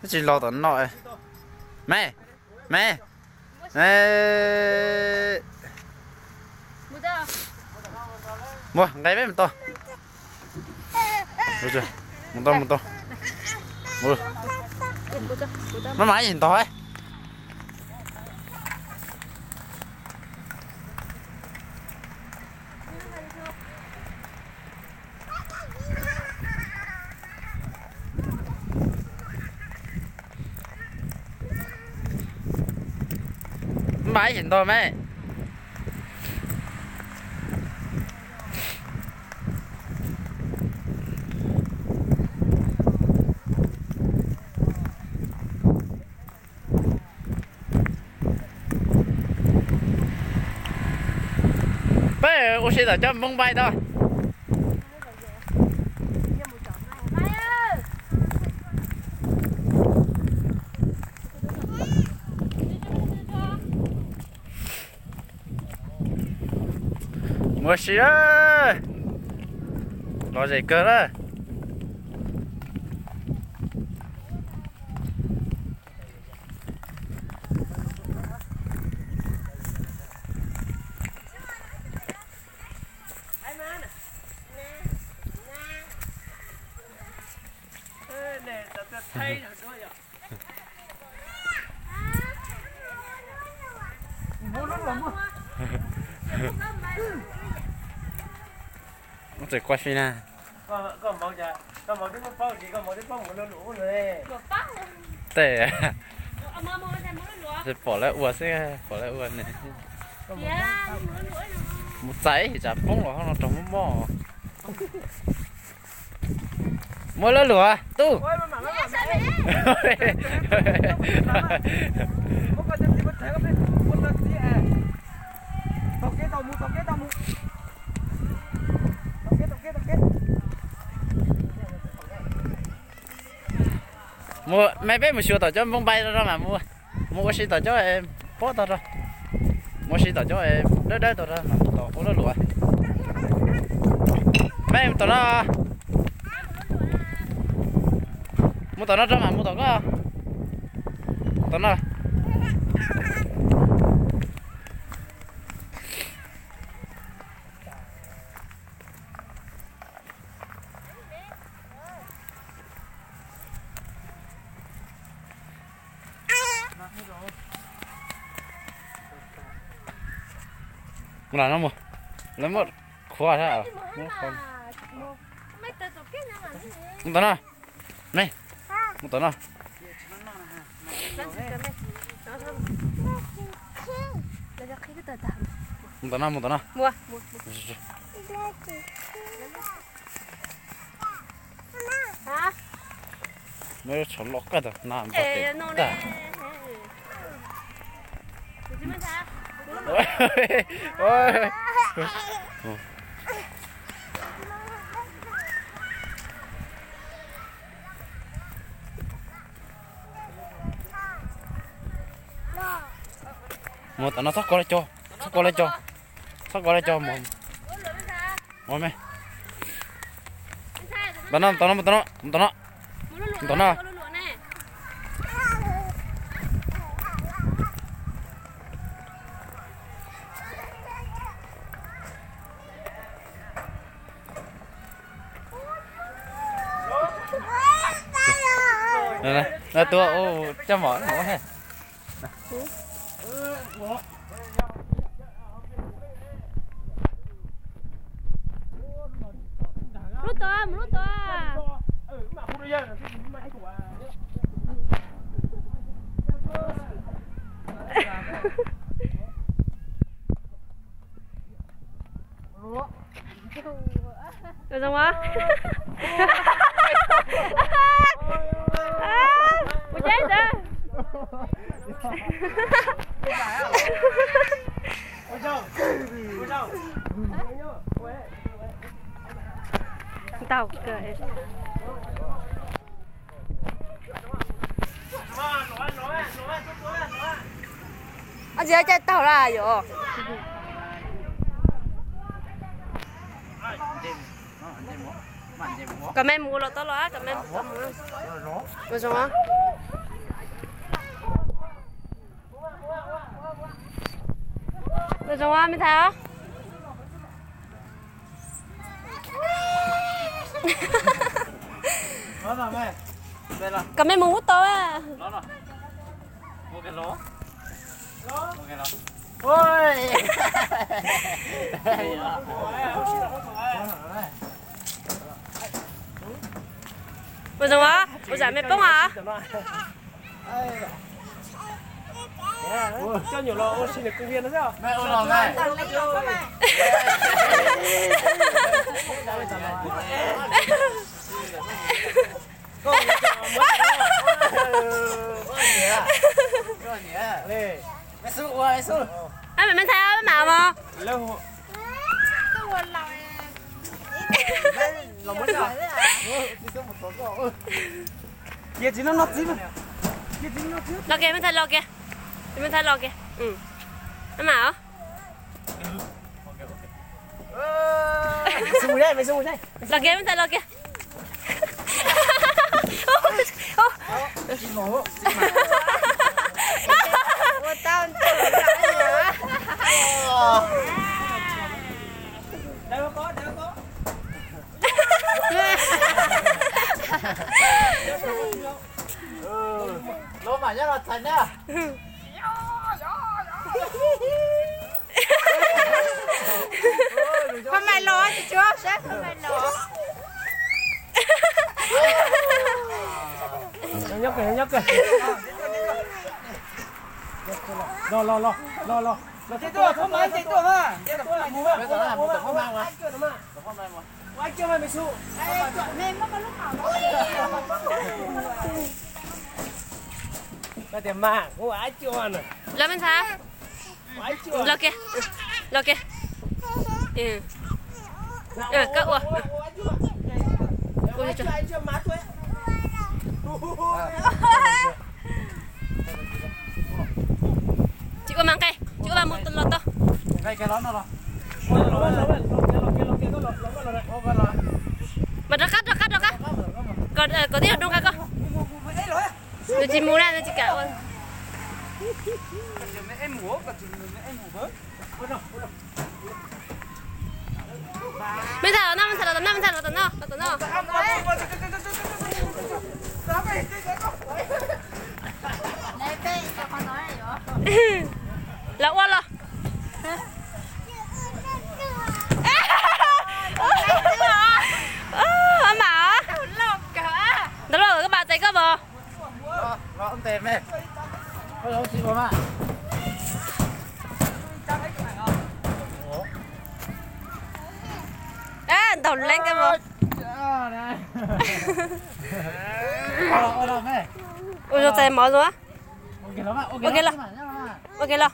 Neb tsis los tom no. Me, me, mus nqe peb mus tau. Mus tau, mus tau. Maj mam ib ntog. Maj mam ib ntog me. Peb ua si tom cov npoo npai tau. Mus ua si lawm. Lom zem kawg lawm. Tseem kuaj fi na. Tej, pom lawv ua xwb, pom lawv ua ne. Mus txais tsam poob los hauv no raug mob mob. Muab lawv luam tub. Mus me, peb mus xyuas tom cov npoo npai rau mas mus, mus ua si tom cov pob tog rau. Mus ua si tom cov dawb dawb tog rau mas mus tom ua lub luam. Peb mus tom no. Mus tom no rau mas mus tom koj. Tom no. Mus tom no mus, lawv muab khuav thiab. Mus tom no, ne, mus tom no. Mus tom no, mus tom no. Nws tshav los kawg tag na. Mus tom no, txhob kov li cov, txhob kov li cov, txhob kov li cov mus. Ua me, tom no, tom no, tom no, tom no, tom no. Tuaj ua coj mom no. Lub tod, mus lub tod. Zoo mas. Ua cas ntawd? Ntau kawg. Ntxim caij taug lawm yom. Kom mej mus los tau los, kom mej mus. Ua zoo, ua zoo mej ntxhais os. Kom mej mus ub tau. Ua zoo, ua zam mej poob os. Coj nyuam los ua si nws công viên no xwb. Ab, mej ntxhais, maj mam mog. Los kiag, mej ntxhais los kiag. Mej ntxhais los kiag. Maj mam os. Los kiag, mej ntxhais los kiag. Los mam nyob los txhais na. Phaj Maj los, tsis tshua saib Phaj Maj los. Nyob kawg, nyob kawg. Los, los, los, los, los. Los mej ntxhais, los kiag, los kiag. Koj ua. Tsis ua mas nqe, tsis ua mas mus los tau. Mas rov qab, rov qab, rov qab. Kom, kom tib zoo rov qab koj. Nws tsis mus na, nws tsis kam ua. Mej ntxhais los no, mej ntxhais los tom no, mej ntxhais los tom no, los tom no. Los ua los. Maj mam. Ntawd los koj mam txais koj mog. Ntaus leeb koj mog. Ua zoo txais mov zoo. Ua ke los, ua ke los.